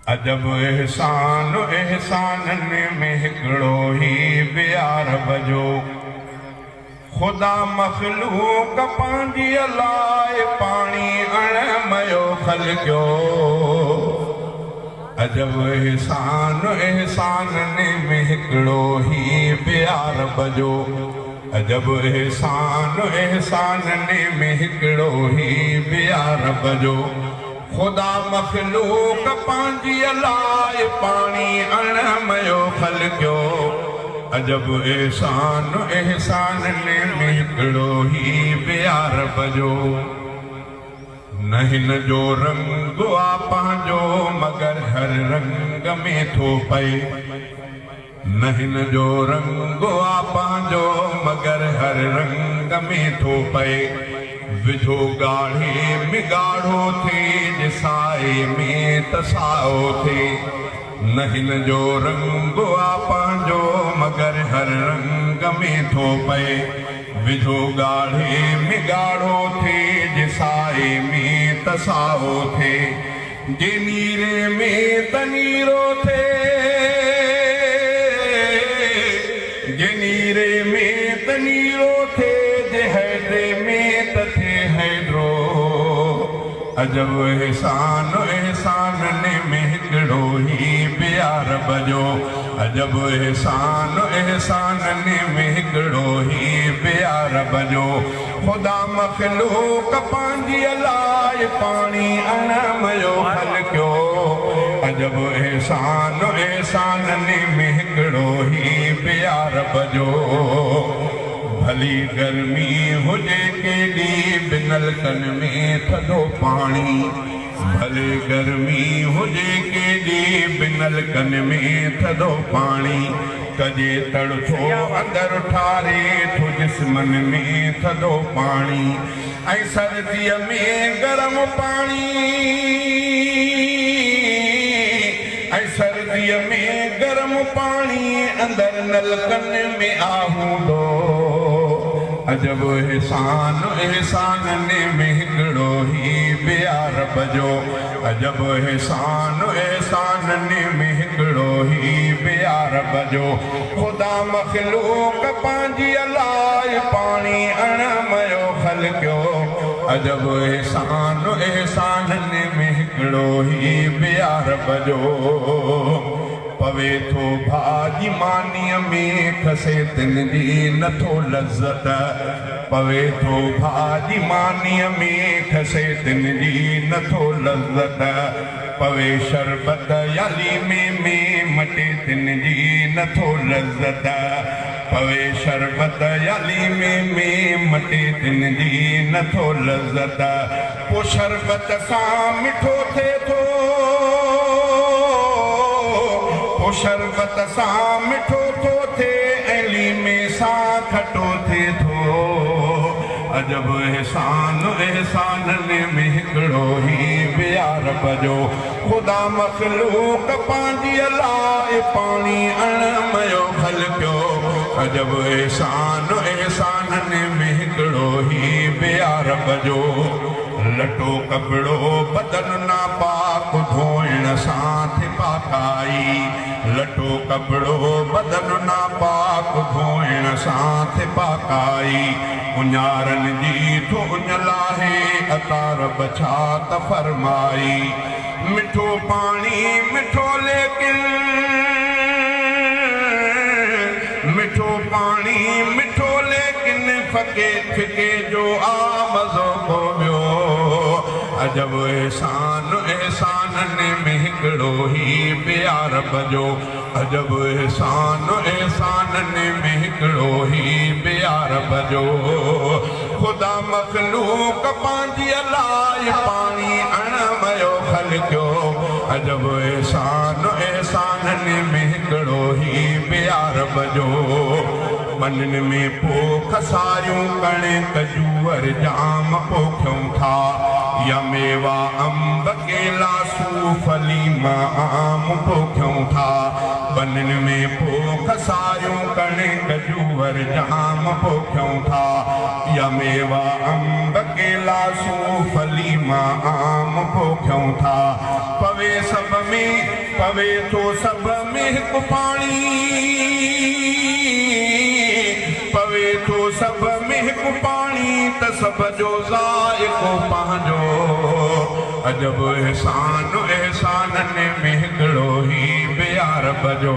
अजब एहसान एहसाननि में हिकिड़ो ही बि आ रब जो। ख़ुदा मख़लूक पंहिंजी लाइ पाणी अणमयो ख़लकियो। अजब एहसान एहसाननि में हिकिड़ो ही बि आ रब जो। अजब एहसान एहसाननि में हिकिड़ो ही बि आ रब जो। ख़ुदा मख़लूक पंहिंजी लाइ पाणी अणमयो ख़लकियो। अजब एहसान एहसाननि में हिकिड़ो ही बि आ रब जो। न हिन जो रंग आ पंहिंजो मगर हर रंग में थो पए। न हिन जो रंग आ पंहिंजो मगर हर रंग में थो पए। विझो ॻाढ़े में ॻाढ़ो थिए, जे साए में त साओ थिए। न हिन जो रंग आ पंहिंजो मगर हर रंग में थो पए। विझो ॻाढ़े में ॻाढ़ो थिए, जे साए में त साओ थिए। जे नीरे में त नीरो थिए, जे नीरे में त नीरो थिए, जे हैदरे में त थिए हैदरो। अजब एहसान एहसाननि में हिकिड़ो ही बि आ रब जो। अजब एहसान एहसाननि में हिकिड़ो ही बि आ रब जो। ख़ुदा मख़लूक पंहिंजी लाइ पाणी अणमयो ख़लकियो। अजब एहसान एहसाननि में हिकिड़ो ही बि आ रब जो। भली गर्मी हुजे केॾी बि नलकनि में थधो पाणी। भले गर्मी हुजे केॾी बि नलकनि में थधो पाणी। कजे तड़ थो अंदरि ठारे थो जिस्मनि में थधो पाणी। ऐं सर्दीअ में गरम पाणी, ऐं सर्दीअ में गरम पाणी अंदरि नलकनि में आ हूंदो। अजब एहसान एहसाननि में हिकिड़ो ही बि आ रब जो। अजब एहसान एहसाननि में हिकिड़ो ही बि आ रब जो। ख़ुदा मख़लूक पंहिंजी लाइ पाणी अणमयो ख़लकियो। अजब एहसान एहसाननि में हिकिड़ो ही बि आ रब जो। पवे थो भाॼी मानीअ में खसे तिन जी नथो लज़त। पवे थो भाॼी मानीअ में खसे तिन जी नथो लज़त। पवे शरबत या लीमे में मटे तिन जी नथो लज़त। पवे शरबत या लीमे में मटे तिन जी नथो लज़त। पोइ शरबत सां मिठो थिए थो, पोइ शरबत सां मिठो थो थिए ऐं लीमे सां खटो थिए थो। अजब एहसान एहसाननि में हिकिड़ो ही बि आ रब जो। ख़ुदा मख़लूक पंहिंजी लाइ पाणी अणमयो ख़लकियो। अजब एहसान एहसाननि में हिकिड़ो ही बि आ रब जो। लटो कपिड़ो बदन नापाक धोइण सां थिए पाकाई। लटो कपिड़ो बदन नापाक धोइण सां थिए पाकाई। उञारनि जी थो उञ लाहे अता रब छा त फरमाई। मिठो पाणी मिठो लेकिन, मिठो पाणी मिठो लेकिन फके फिके जो आ मज़ो को ॿियो। अजब एहसान एहसाननि में हिकिड़ो ही बि आ रब जो। अजब एहसान एहसाननि में हिकिड़ो ही बि आ रब जो। ख़ुदा मख़लूक पंहिंजी लाइ पाणी अणमयो ख़लकियो। अजब एहसान एहसाननि में हिकिड़ो ही बि आ रब जो। ॿनिनि में पोख सारियूं कणिक जूअर जाम पोखियूं था। या मेवा अंब केला सूफ़ लीमा आम पोखियूं था। ٻنين ۾ پوک ساريون ڪڻڪ جوئر جام پوکيون ٿا. يا ميوا انب ڪيلا صوف ليما آم پوکيون ٿا. پوي سڀ ۾ پوي ٿو سڀ ۾ هڪ پاڻي. پوي ٿو سڀ ۾ هڪ پاڻي ته سڀ جو ذائقو پنهنجو. عجب احسان احسانن ۾ هڪڙو هي به آ رب جو.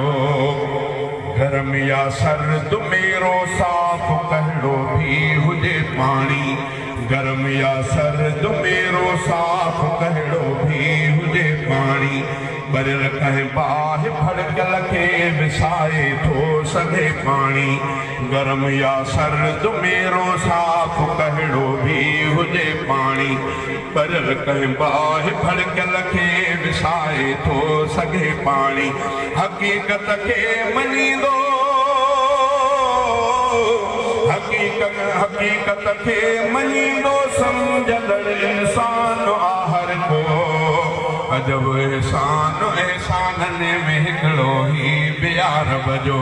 گرم يا سرد ميرو صاف ڪهڙو ڀي هجي پاڻي. گرم يا سرد ميرو صاف ڪهڙو ڀي هجي پاڻي. ٻريل ڪنهن باهه ڀڙڪيل کي وسائي ٿو سگهي پاڻي. گرم يا سرد ميرو صاف ڪهڙو ڀي هجي پاڻي. ٻريل ڪنهن باهه ڀڙڪيل کي وسائي ٿو سگهي پاڻي. حقيقت کي مڃيندو حقيقت کي مڃيندو سمجهندڙ انسان آ هر ڪو. عجب احسان احسانن ۾ هڪڙو هي به آ رب جو.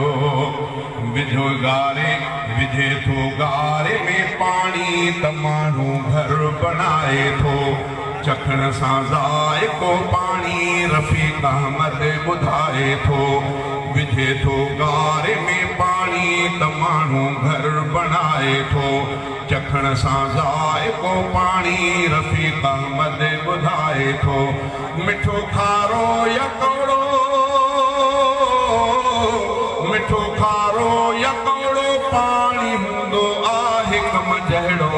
وجهو گاري وجهي ٿو گاري ۾ پاڻي ته ماڻهو گهر بڻائي ٿو. چکڻ سان ذائقو پاڻي رفيق احمد ٻڌائي ٿو. وجهي ٿو گاري ۾ پاڻي ته ماڻهو گهر بڻائي ٿو. چکڻ سان ذائقو پاڻي رفيق احمد ٻڌائي ٿو. مٺو کارو يا ڪؤڙو مٺو کارو يا ڪؤڙو پاڻي هوندو آهي ڪم جهڙو.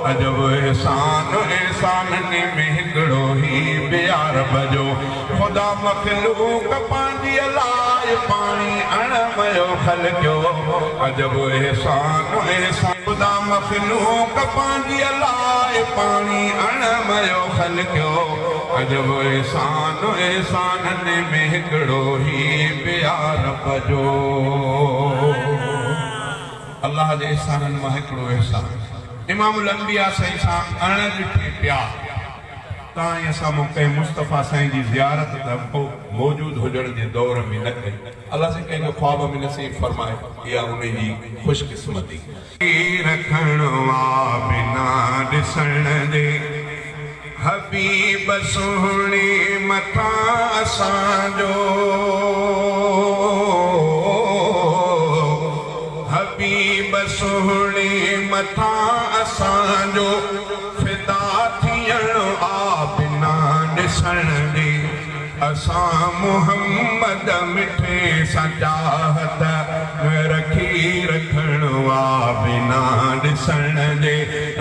عجب احسان احسانن ۾ هڪڙو هي به آ رب جو. خدا مخلوق پنهنجي لاءِ پاڻي اڻ ميو خلقيو. عجب احسان احسان خدا مخلوق پنهنجي لاءِ پاڻي اڻ ميو خلقيو. عجب احسان احسانن ۾ هڪڙو هي به آ رب جو. الله جي احسانن مان هڪڙو احسان امام الانبيا سائين سان اڻ ڏٺي پيار. تائين اسان مون ڪنهن مصطفيٰ سائين جي زيارت ته موجود هجڻ جي دور ۾ نه ڪئي. الله سائين ڪنهن کي خواب ۾ نصيب فرمائي اها ان جي خوشقسمتي. رکڻ آ بنا ڏسڻ جي حبيب سهڻي مٿان اسان جو. حبيب سهڻي مٿان اسان جو فدا ٿيڻ آ بنا ڏسڻ جي. اسان محمد مٺي سان چاهت رکي رکڻ آ بنا ڏسڻ جي.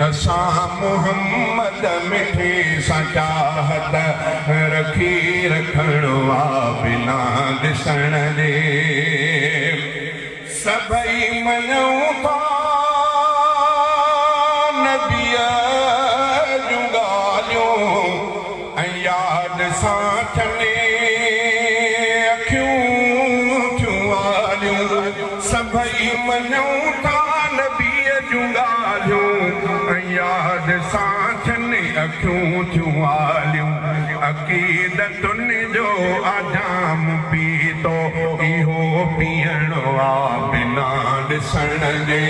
اسان محمد مٺي سان چاهت رکي رکڻ آ بنا ڏسڻ جي. سڀئي مڃون ٿا نبيءَ جون ڳالهيون ۽ ياد سان ٿين اکيون ٿيون آليون. سڀئي مڃون ٿا نبيءَ جون ڳالهيون ۽ ياد سان ٿين اکيون ٿيون آليون. عقيدتن جو آجام پيتو اهو پيئڻو آ بنا ڏسڻ جي.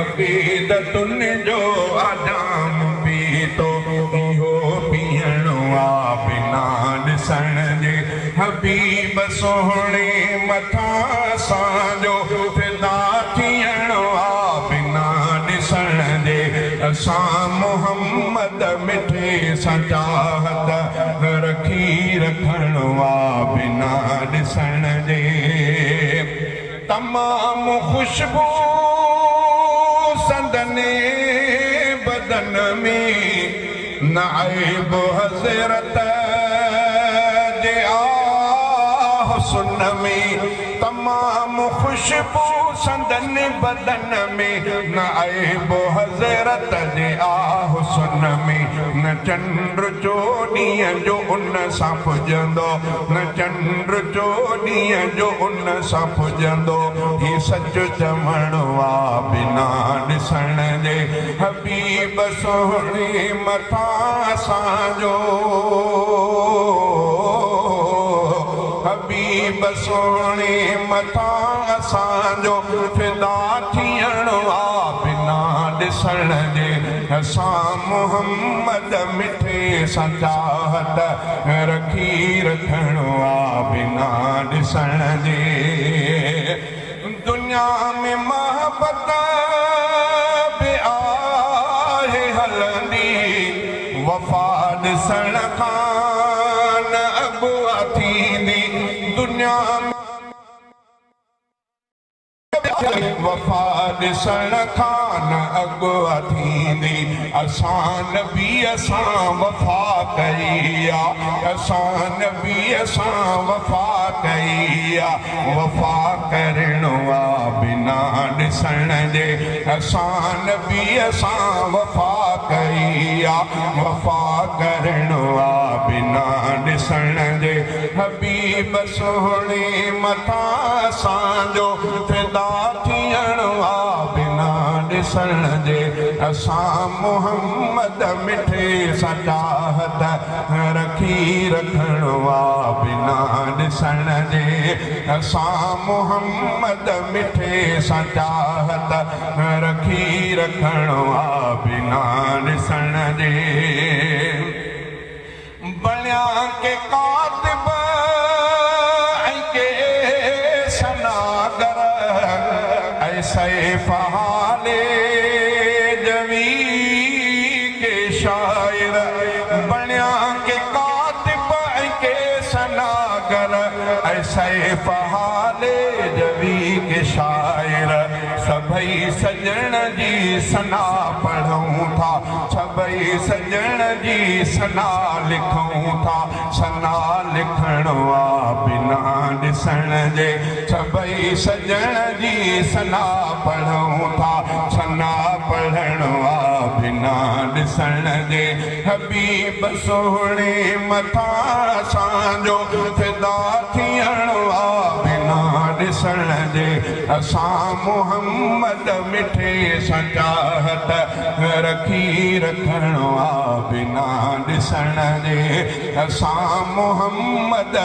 عقيدتن جو آجام پيتو اهو پيئڻو آ بنا ڏسڻ جي. حبيب سهڻي مٿان اسان جو فدا ٿيڻو آ بنا ڏسڻ جي. اسان محمد مٺي سان چاهت رکي رکڻو آ بنا ڏسڻ جي. تمام خوشبو سندن بدن ۾ نه عيب حضرت جي آ حسن ۾. تمام خوشبو سندن بدن ۾ نه عيب حضرت جي آ حسن ۾. نه چنڊ چوڏهينءَ جو ان سان پڄندو نه چنڊ چوڏهينءَ جو ان سان پڄندو. هي سچ چوڻو آ بنا ڏسڻ جي. حبيب سهڻي مٿان اسان جو. حبيب حبيب سهڻي مٿان اسان جو فدا ٿيڻو آ بنا ڏسڻ جي اسان محمد مٺي سان چاهت رکي رکڻو آ بنا ڏسڻ جي دنيا ۾ محبت به آهي هلندي وفا ڏسڻ کان نه اڳوا ٿيندي دنيا وفا ڏسڻ کان نه اڳوا ٿيندي اسان نبيء سان وفا ڪئي آ اسان نبيء سان وفا ڪئي آ وفا ڪرڻو آ بنا ڏسڻ جي اسان نبيء سان وفا ڪئي آ وفا ڪرڻو آ بنا ڏسڻ جي حبيب سهڻي مٿان اسان جو فدا ٿيڻو آ بنا ڏسڻ جي اسان محمد مٺي سان چاهت رکي رکڻو آ بنا ڏسڻ جي اسان محمد مٺي سان چاهت رکي رکڻو آ بنا ڏسڻ جي بڻيا ڪي ڪاتب ۽ ڪي ثناگر ۽ سيف هاليجوي ڪي شاعر بڻيا ڪي ڪاتب ۽ ڪي ثناگر ۽ سيف هاليجوي ڪي شاعر سڀئي سڄڻ جي ثنا پڙهون ٿا سڀئي سڄڻ جي ثنا لکون ٿا ثنا لکڻو آ بنا ڏسڻ جي سڀئي سڄڻ جي ثنا پڙهون ٿا ثنا پڙهڻو آ بنا ڏسڻ جي حبيب سهڻي مٿان اسان جو فدا ٿيڻو آ بنا ڏسڻ جي اسان محمد مٺي سان چاهت رکي رکڻو آ بنا ڏسڻ جي اسان محمد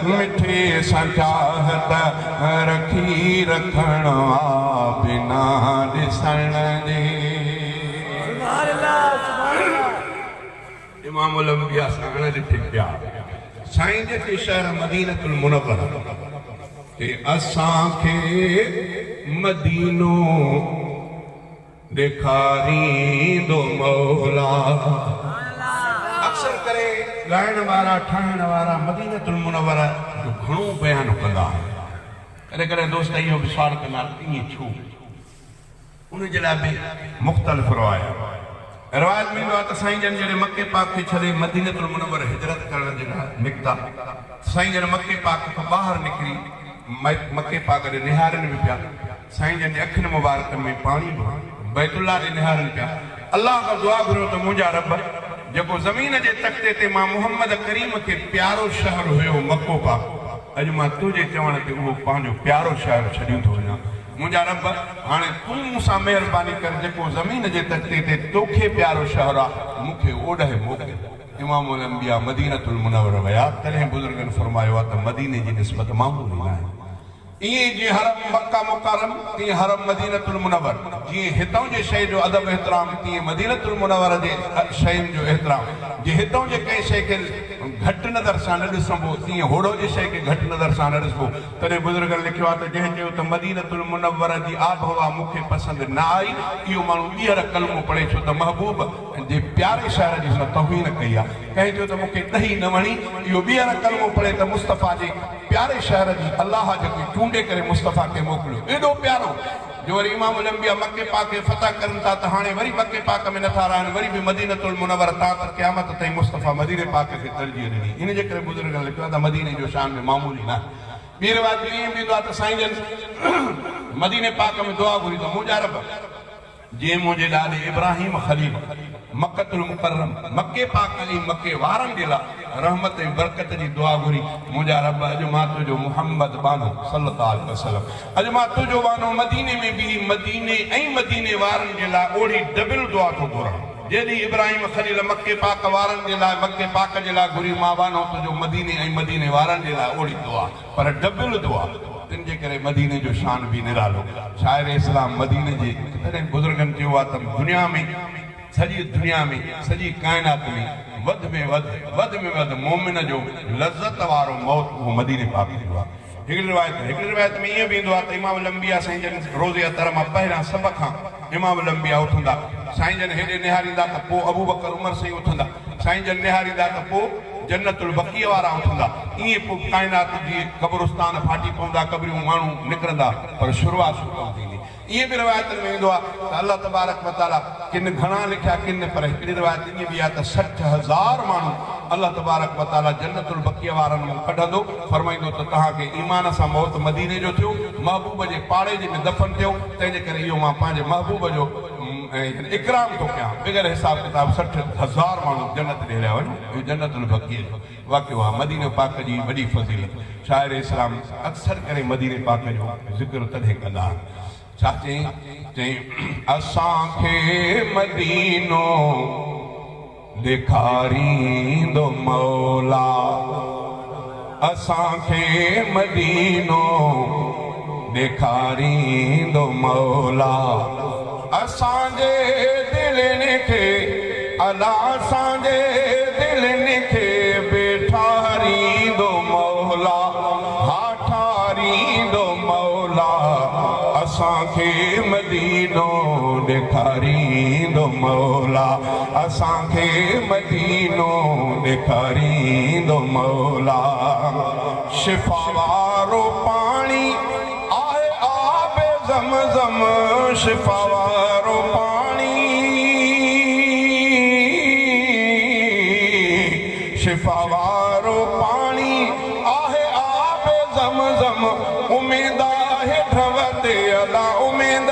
مٺي سان چاهت رکي رکڻو آ بنا ڏسڻ جي. سبحان الله سبحان الله. امام الانبياء سان اڻ ڏٺي پيار سائين جي شهر مدينة المنوره تي اسان کي مدينو ڏيکاريندو مولا. اڪثر ڪري ڳائڻ وارا ٺاهڻ وارا مدينة المنوره جو گهڻو بيان ڪندا آهن. ڪڏهن ڪڏهن دوست اهو به سوال ڪندا آهن ته ائين ڇو؟ ان جي لاء به مختلف روايت روايت ۾ ايندو آهي ته سائين جن جڏهن مڪي پاڪ کي ڇڏي مدينة المنوره هجرت ڪرڻ جي لاء نڪتا ته سائين جن مڪي پاڪ کان ٻاهر نڪري مڪي پاڪ ڏي نهارين به پيا سائين جن جي اکين مبارڪن ۾ پاڻي به هو بيت الله ڏي نهارين پيا الله کان دعا گهريو ته منهنجا رب جيڪو زمين جي تختي تي مان محمد ڪريم کي پيارو شهر هيو مڪو پاڪ اڄ مان تنهنجي چوڻ تي اهو پنهنجو پيارو شهر ڇڏيون ٿو وڃان منهنجا رب! هاڻي تون مون سان مهرباني ڪر، جيڪو زمين جي تختي تي توکي پيارو شهر آ، مون کي اوڏهه موڪل. امام الانبياء مدينة المنوره ويا، تڏهن بزرگن فرمايو آ ته مديني جي نسبت معمولي ناهي. ائين ئي جيئن حرم مڪه مڪرم، تيئن حرم مدينة المنور. جيئن هتئون جي شيء جو ادب احترام، تيئن مدينة المنوره جي شين جو احترام. جيئن هتئون جي ڪنهن شيء کي گهٽ نظر سان نه ڏسبو، تيئن هوڏهون جي شيء کي گهٽ نظر سان نه ڏسبو. تڏهن بزرگن لکيو آهي ته جنهن چيو ته مدينة المنوره جي آبهوا مون کي پسند نه آئي، اهو ماڻهو ٻيهر ڪلمو پڙهي ڇو ته محبوب جي پياري شهر جي هن توهين ڪئي آهي. ڪنهن چيو ته مون کي ڏهي نه وڻي، اهو ٻيهر ڪلمو پڙهي ته مصطفيٰ جي پياري شهر جي الله جيڪي چونڊي ڪري مصطفيٰ کي موڪليو ايڏو پيارو جو وري امام الانبياء مڪي پاڪ کي فتح ڪرن ٿا ته هاڻي وري مڪي پاڪ ۾ نٿا رهن وري به مدينة المنوره تان ته قيامت تائين مصطفيٰ مديني پاڪ کي ترجيح ڏني ان جي ڪري بزرگن لکيو آهي ته مديني جو شان به معمولي ناهي. ٻي روايت ۾ ائين به ايندو آهي ته سائين جن مديني پاڪ ۾ دعا گهري ته منهنجا رب! جيئن منهنجي ڏاڏي ابراهيم خليل مڪة المڪرم، مڪي پاڪ ۽ مڪي وارن جي لاء رحمت ۽ برڪت جي دعا گهري، منهنجا رب اڄ مان تنهنجو محمد ٻانهو صلّي الله عليه وسلّم اڄ مان تنهنجو ٻانهو مديني ۾ بيهي مديني ۽ مديني وارن جي لاء اوڙي ڊبل دعا ٿو گهران. جيڏي इब्राहिम ख़लील मक्के पाक वारनि जे लाइ मक्के पाक जे लाइ घुरी मां वानो तुंहिंजो मदीने ऐं मदीने वारनि जे लाइ ओड़ी दुआ पर डबिल दुआ तंहिंजे करे मदीने जो शान बि निरालो। शाइर इस्लाम मदीने जे तॾहिं बुज़ुर्गनि चयो आहे त दुनिया में सॼी दुनिया में सॼी काइनात में वधि में वधि मोमिन जो लज़त वारो मौत उहो मदीने पाक जो आहे। हिकिड़ी रिवायत में ईअं बि ईंदो आहे त इमाम लंबिया साईं जन रोज़े अतर मां पहिरियां सभ खां इमाम लंबिया उथंदा, साईं जन हेॾे निहारींदा त पोइ अबू बकर उमर साईं उथंदा, साईं जन निहारींदा त पोइ जन्नतुल बक़ीअ वारा उथंदा, ईअं पोइ काइनात जी क़ब्रिस्तान फाटी पवंदा, क़बरियूं माण्हू निकिरंदा, पर शुरूआत सुठो थींदी। ईअं बि रिवायतुनि में ईंदो आहे त अलाह तबारक व तआला किन घणा लिखिया किन, पर हिकिड़ी रिवायत ईअं बि आहे त 60,000 माण्हू अलाह तबारक व तआला जन्नतुल बक़ीअ वारनि मां कढंदो, फरमाईंदो त तव्हांखे ईमान सां मौत मदीने जो थियो, महबूब जे पाड़े जे में दफ़न थियो, तंहिंजे करे इहो मां पंहिंजे महबूब जो इकराम थो कयां। बग़ैर हिसाब किताब 60,000 माण्हू जन्नत ॾे हलिया वञनि। इहो जन्नतुल बक़ीअ जो वाक़ियो आहे। मदीने पाक जी वॾी फ़ज़ीलत। शाइर इस्लाम अक्सर करे मदीने पाक जो ज़िक्र तॾहिं कंदा आहिनि। छा चई? चई असांखे मदीनो ॾेखारींदो मौला, असांखे मदीनो ॾेखारींदो मौला, असांजे दिलनि खे अला असांजे दिलनि खे बेठारींदो मौला, हा ठारींदो मौला, असांखे मदीनो ॾेखारींदो मौला, असांखे मदीनो ॾेखारींदो मौला। शिफ़ा वारो पाणी आहे आब ज़मज़म, शिफ़ा वारो पाणी, शिफ़ा वारो पाणी आहे आब ज़मज़म, उमेद आहे ढव ते अला उमेद,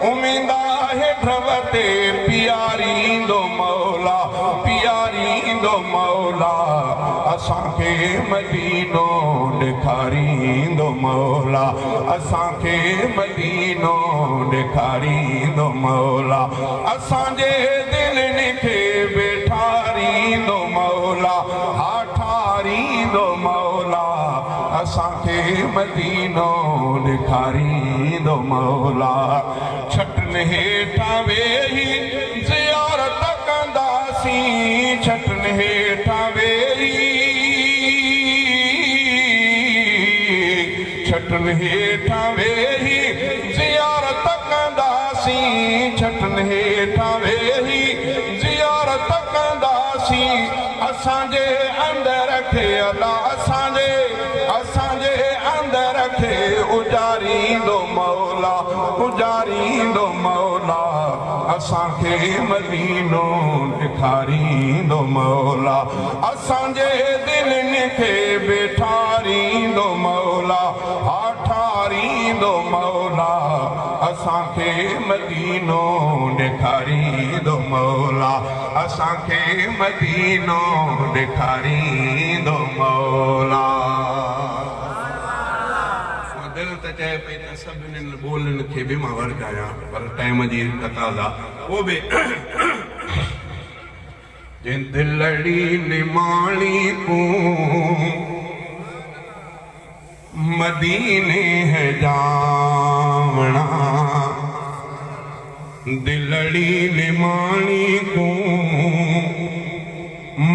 उमेद आहे ढव ते पियारींदो मौला, पियारींदो मौला, असांखे मदीनो ॾेखारींदो मौला, असांखे मदीनो ॾेखारींदो मौला, असांजे दिलनि खे वेठारींदो मौला, हा ठारींदो मौला, असांखे मदीनो ॾेखारींदो मौला। छटन हेठां वेही ज़ियारत कंदासीं, छटन हेठां वेही, छटन हेठां वेही ज़ियारत कंदासीं, छटन हेठां वेही ज़ियारत कंदासीं, असांजे अंदर खे अला असांजे, असांजे अंदर खे उजारींदो मौला, उजारींदो मौला, असांखे मदीनो ॾेखारींदो मौला, असांजे दिलनि खे वेठारींदो मौला, हा ठारींदो मौला, असांखे मदीनो ॾेखारींदो मौला, असांखे मदीनो ॾेखारींदो मौला। दिलि त चए पई त सभिनीनि ॿोलियुनि खे बि मां वरजायां, पर टाइम जी तक़ाज़ा उहो बि दिलड़ी निमाणी कूं मदीने है जावणा, दिलड़ी निमाणी कूं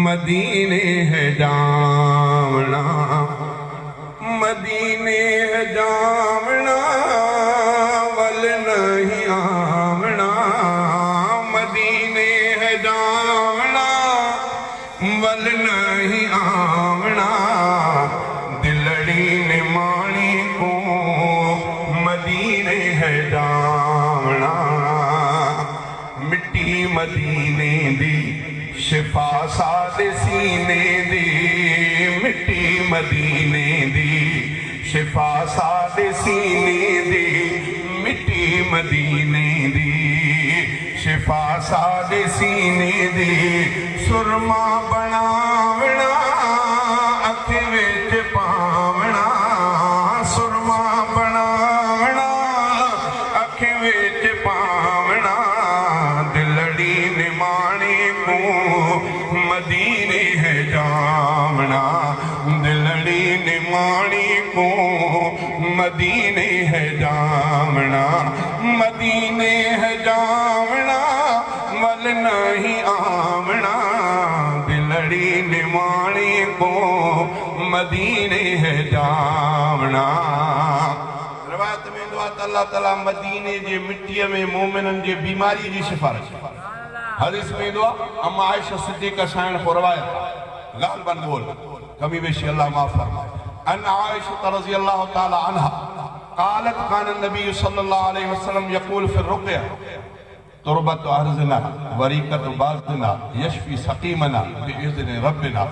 मदीने है जावणा, मदीने है जावणा वल नहीं आवणा, मदीने है जावणा वल नहीं आवणा, दिलड़ी निमाणी को मदीने है जावणा। मिट्टी मदीने दी शिफा सादे सीने दी, मिट्टी मदीने दी शिफा सादे सीने दी, मिट्टी मदीने दी शिफा सादे सीने दी, सुरमा बनावना अख विच पावना, सुरमा बनावना अख विच पावना, दिलड़ी निमाणी निमाणी को मदीने है जावना, मदीने है जावना, वल नहीं आवना। दिलड़ी निमाणी को मदीने है जावना। रिवायत में ईंदो आहे त अलाह ताला मदीने जे मिटीअ में मोमिननि जे बीमारीअ जी सिफारिश। हदीस में ईंदो आहे अम्मा आयशा सिद्दीक़ा साइण खां रिवायत आहे, ग़ालिबन ॿोल कमी बेशी अलाह माफ़ फरमाए। अन आयशा रज़ी अल्लाह ताला अन्हा क़ालत कान नबी सल्लल्लाहु अलैहि वसल्लम यक़ूल फ़िर रुक़या तुरबत अर्ज़ना वरीकत बाज़ना यशफी सक़ीमना बिइज़्न रब्बिना।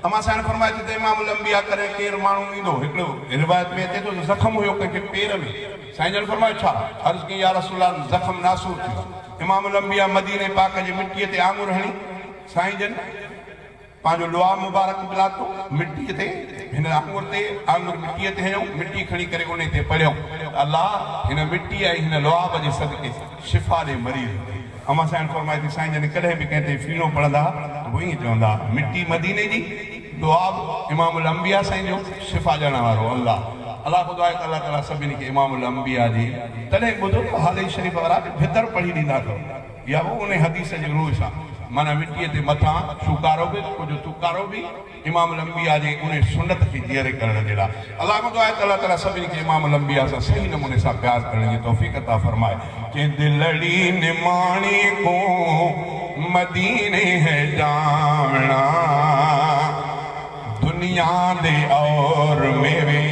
अम्मा साइण फरमाए त इमामुल अंबिया करे केरु माण्हू ईंदो, हिकिड़ो रिवायत में अचे थो ज़ख़म हुयो कंहिंखे पेर में। साईं जन फरमायो छा? अर्ज़ कई या रसूल अल्लाह ज़ख़म नासूर थियो। इमामुल अंबिया मदीने पाक जे मिटीअ ते आङुर हणी साईं जन पंहिंजो लुआ मुबारक मिलातो मिटीअ ते, हिन आङुर ते आङुर मिटीअ ते हणियऊं, मिटी खणी करे उन ते पढ़ियऊं, अलाह हिन मिटी ऐं हिन लुआब जे सदके शिफ़ा ॾे मरीज़। अम्मा साईं फरमाए थी साईं जन कॾहिं बि कंहिं ते फीणो पढ़ंदा त पोइ ईअं चवंदा मिटी मदीने जी, लुआब इमामुल अंबिया साईं जो, शिफ़ा ॾियण वारो अलाह। अलाह ख़ुदा आहे त अलाह ताला सभिनी खे इमामुल अंबिया जी तॾहिं ॿुधो त हाले शरीफ़ वारा बि भितर पढ़ी ॾींदा करो, या उहो उन हदीस जे रूह सां, माना मिटीअ ते मथां छुकारो बि कुझु तुकारो बि इमामुल अंबिया जे उन सुनत खे जीअरे करण जे लाइ। अलाह ख़ुदा आहे त अलाह ताला सभिनी खे इमामुल अंबिया सां सही नमूने सां प्यार करण जी तौफ़ीक़ अता फरमाए। चए दिलड़ी निमाणी को मदीने है जावना, दुनिया दे और मेवे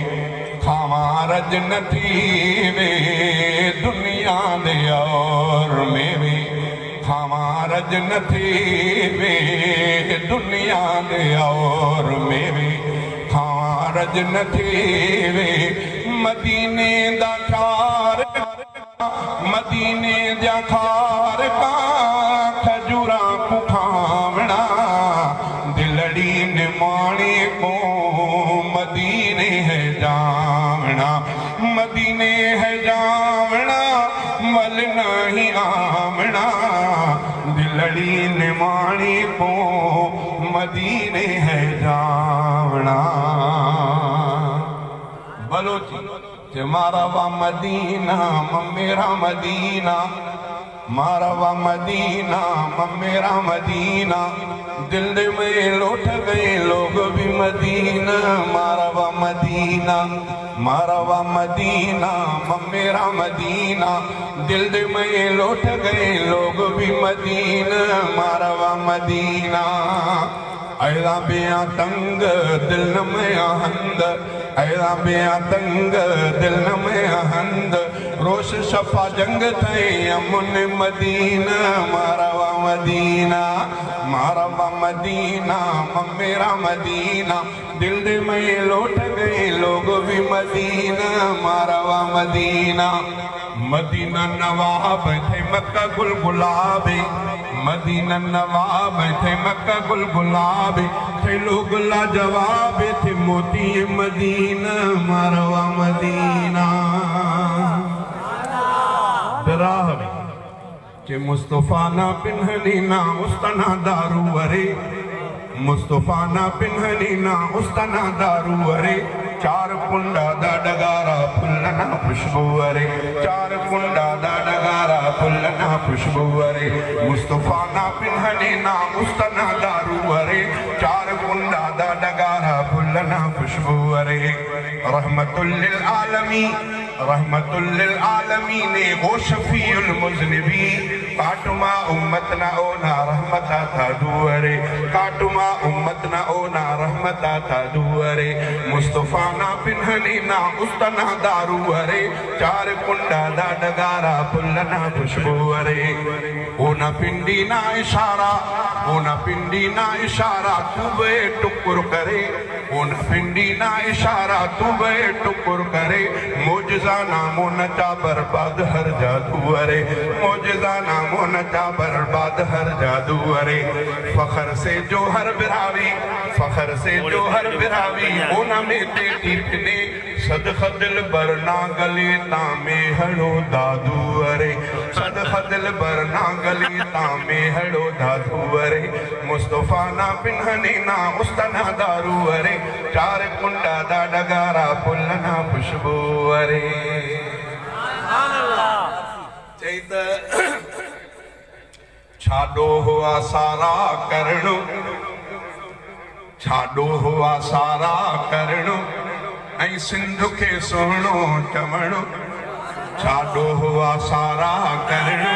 खावां रज न थीवे, दुनिया दे और मेवे खावां रज न थीवे, दुनिया दे और मेवे खावां रज न थीवे। मदीने दा खार, मदीने जा खार का खजूरा कुखावना, दिलड़ी निमाणी को मदीने है जावना, मदीने है जावना, वल नहीं आवना। दिलड़ी निमाणी को मदीने है जावना। बलोची चे मारा वा मदीना मेरा मदीना, मारा वा मदीना मेरा मदीना, दिल में लौट गए लोग भी मदीना, मारा वा मदीना, मारा वा मदीना मेरा मदीना, दिल में लौट गए लोग भी मदीना, मारा वा मदीना। अहिड़ा बिया तंग दिल में हंद, अहिड़ा बिया तंग दिल में हंद, रोश शफा जंग थई अमुन मदीना, मारा वा मदीना, मारा वा मदीना मेरा मदीना, दिल में लौट गए लोग भी मदीना, मारा वा मदीना। मदीना नवाब थे मक्का गुल गुलाब, मदीना नवाब थे मक्का गुल गुलाब, थे लोग लाजवाब थे मोती मदीना, मारवा मदीना। के मुस्तफ़ा ना पिन्हनी ना उस्तना दारू वरे, मुस्तफ़ा ना पिन्हनी ना उस्तना दारू वरे, चार कुंडा दा डगारा फुलना खुशबू अरे, चार कुंडा दा डगारा फुलना खुशबू अरे, मुस्तफ़ा ना पिन्हनी ना उस्तना दारू अरे, चार कुंडा दा डगारा फुलना खुशबू अरे। रहमतुल लिल आलमीन, रहमतुल लिल आलमीन वो शफीउल मुज़निबीन, काटुमा उम्मत ना ओना रहमता था दुअरे, काटुमा उम्मत ना ओना रहमता था दुअरे, मुस्तफ़ा ना पिन्हनी ना उस्तना दारू अरे, चार कुंडा दा डगारा फुलना खुशबू अरे। ओ ना पिंडी ना इशारा, ओ ना पिंडी ना इशारा तू बे टुकुर करे, ओ ना पिंडी ना इशारा तू बे टुकुर करे, मोजज़ा नामो नचा बर्बाद हर जादू अरे, मोजज़ा नामो नचा बर्बाद हर जादू अरे। फखर से जो हर बिरावी, फ़ख़र से जो हर बिरावी उन में ते टीपने सदख दिल बर ना गली तामे हड़ो दादू अरे सदख दिल बर ना गली तामे हड़ो दादू अरे मुस्तफ़ा ना पिन्हनी ना उस्तना दारू अरे चार कुंडा दा डगारा पुल ना खुशबू अरे। चई त छाॾो हुआ सारा करणो छाॾो हुआ सारा करणो ऐं सिंध खे सुहिणो चवणो छाॾो हुआ सारा करणो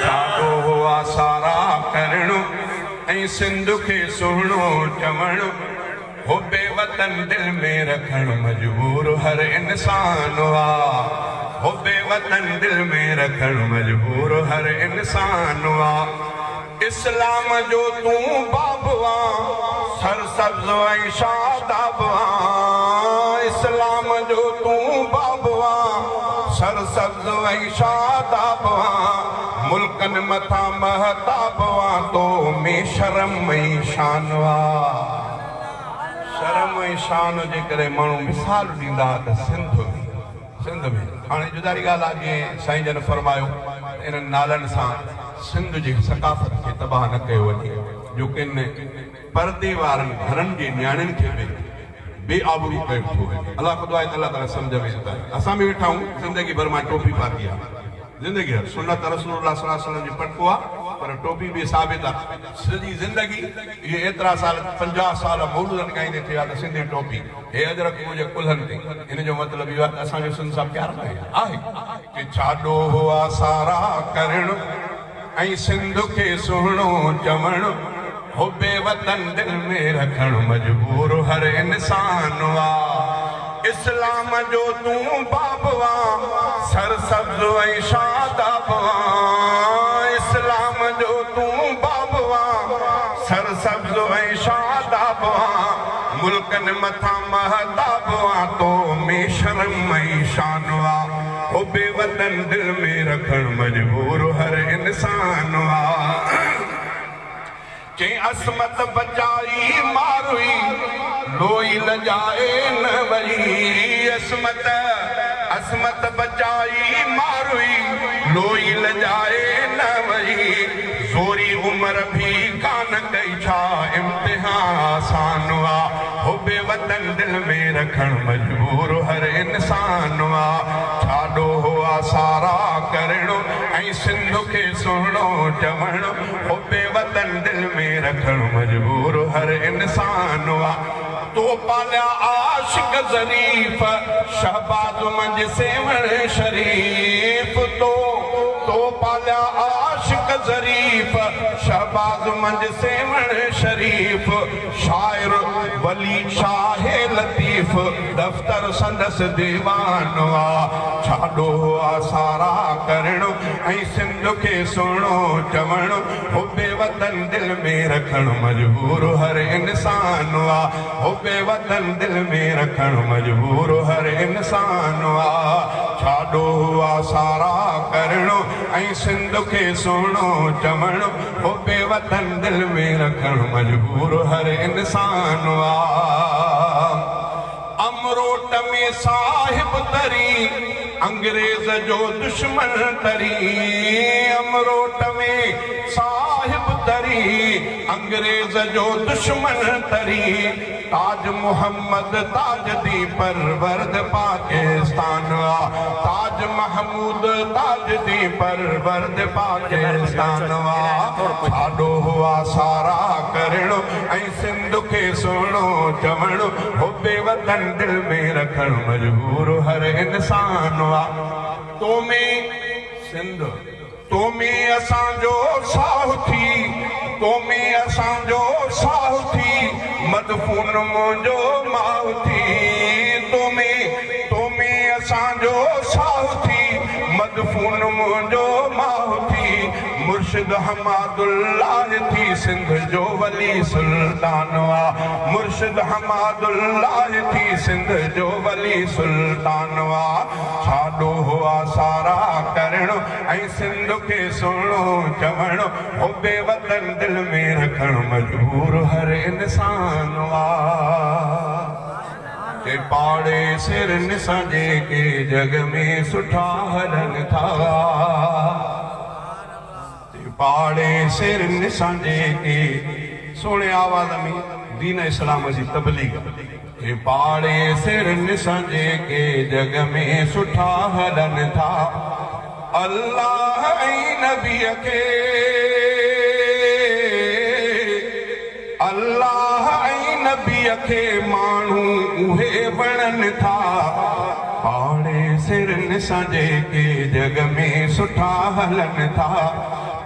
छाॾो हुआ सारा करणो ऐं सिंध खे सुहिणो चवणो हुबे वतन दिल में रखण मजबूर हर इंसान आ हुबे वतन दिल में रखण मजबूर हर इंसान आ इस्लाम जो तूं बाब आ सरसब्ज़ ऐं शादाब आ इस्लाम जो तूं बाब आ सरसब्ज़ ऐं शादाब आ मुल्कनि मथां महताब आ तो में शर्म ऐं शान आ। शर्म ऐं शान जे करे माण्हू मिसाल ॾींदा त सिंध में हाणे जुदारी ॻाल्हि आहे जीअं साईं जन फरमायो इन्हनि नालनि सां सिंध जी सकाफ़त खे तबाह न कयो वञे जो किन परदे वारनि घरनि जे नियाणियुनि खे बि बेआबरू कयो थो वञे। अलाह ख़ुदि आहे त अलाह ताला सम्झ में आहे। असां बि वेठा आहियूं ज़िंदगी भरि मां टोपी पाती आहे ज़िंदगी भरि सुन्नत रसूलुल्लाह सल्लल्लाहु अलैहि वसल्लम जी पटको आहे पर टोपी बि साबित आहे। सॼी ज़िंदगी इहे एतिरा साल 50 साल मौलूदनि ॻाईंदे थिया त सिंधी टोपी हे अजरक मुंहिंजे कुल्हनि ते इन जो मतिलबु इहो आहे त असांजो सिंध सां प्यार न आहे की छाॾो हुआ सारा करणो ऐं सिंध खे सुहिणो चवणो हुबे वतन दिल में रखण मजबूर हर इंसान आ इस्लाम जो तूं बाब आ सरसब्ज़ ऐं शादाब आ इस्लाम जो तूं बाब आ सरसब्ज़ ऐं शादाब आ मुल्कनि मथां महताब आ तो में शर्म ऐं शान आ हुबे वतन दिल में रखण मजबूर हर इंसान आ। चई असमत बचाई मारुई लोई लजाए न वई असमत असमत बचाई मारुई लोई लजाए न वई ज़ोरी उम्र भी कान कई छा इम्तिहान आसान आ हुबे वतन दिल में रखण मजबूर हर इंसान आ छाॾो हुआ सारा करणो ऐं सिंध खे सुहिणो चवणो हुबे वतन दिल में रखण मजबूर हर इंसान आ। तो पालिया आशिक ज़रीफ़ शहबाज़ मंझ सेवण शरीफ़ तो पालिया आशिक ज़रीफ़ शहबाज़ मंझ सेवण शरीफ़ शाइर वली शाह लतीफ़ दफ़्तर संदसि दीवान आ छाॾो आ सारा करणो ऐं सिंध खे सुहिणो चवणो हुबे वतन दिल में रखण मजबूर हर इंसान आ हुबे वतन दिल में रखण मजबूर हर इंसान आ छाॾो आ सारा करणो ऐं सिंध खे सुहिणो चवणो हुबे वतन दिल में रखण मजबूर हर इंसान आ। अमरोट में साहिब तरी अंग्रेज़ जो दुश्मन तरी अमरोट में साहिब तरी अंग्रेज़ जो दुश्मन तरी ताज मोहम्मद ताज दी परवर्द पाकिस्तान आ ताज महमूद ताज दी परवर्द पाकिस्तान आ छाॾो हुआ सारा करणो ऐं सिंध खे सुहिणो चवणो हुबे वतन दिल में रखण मजबूर हर इंसान आ। तो में सिंध तो में असांजो साह थी तो में असांजो साह थी मदफून मुंहिंजो माउ थी तो में असांजो साह थी मदफून मुंहिंजो माउ थी मुर्शिद मुर्शिद हमादुल्लाह थी सिंध जो वली सुल्तान आ। मुर्शिद हमादुल्लाह थी सिंध जो वली सुल्तान आ। छा ॾोह आ सारा करणो ऐं सिंध खे सुहिणो चवणो, हुबे वतन दिल में रखणो मजबूर हर इंसान आ। ते पाड़े सिरनि सां जेके जग में सुठा हलनि था, ते पाड़े सिरनि सां जेके सुहिणे आवाज़ में दीन इस्लाम जी तबलीग। ते पाड़े सिरनि सां जेके जग में सुठा हलनि था, अल्लाह ऐं नबीअ खे, अल्लाह ऐं नबीअ खे माण्हू उहे वणनि था। पाड़े सिरनि सां जेके जग में सुठा हलनि था,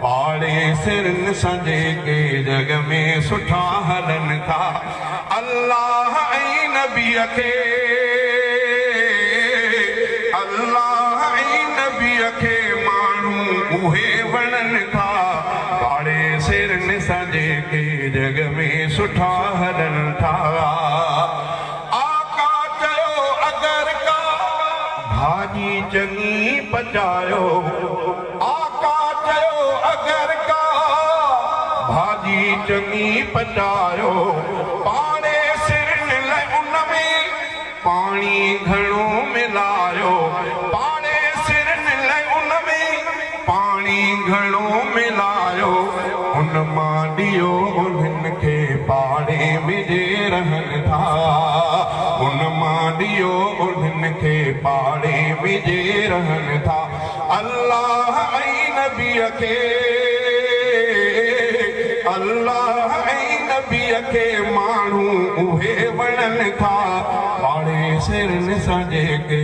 पाड़े सिरनि सां जेके जग में सुठा हलनि था। अल्लाह ऐं नबीअ खे, अल्लाह ऐं नबीअ खे माण्हू उहे वणनि था। पाड़े सिरनि सां जेके जग में सुठा हलनि था। आका चयो अगर का भाॼी चङी पचायो, आका चयो अगर का भाॼी चङी पचायो, पाड़े सिरनि लाइ उन में पाणी घणो मिलायो, पाड़े सिरनि लाइ उन में पाणी घणो मिलायो। उन मां ॾियो उन्हनि खे पाड़े में जे रहनि था, उन मां ॾियो उन्हनि खे पाड़े में जे रहनि था। अल्लाह ऐं नबीअ खे, अल्लाह ऐं नबीअ खे माण्हू उहे वणनि था। पाड़े सिरनि सां जेके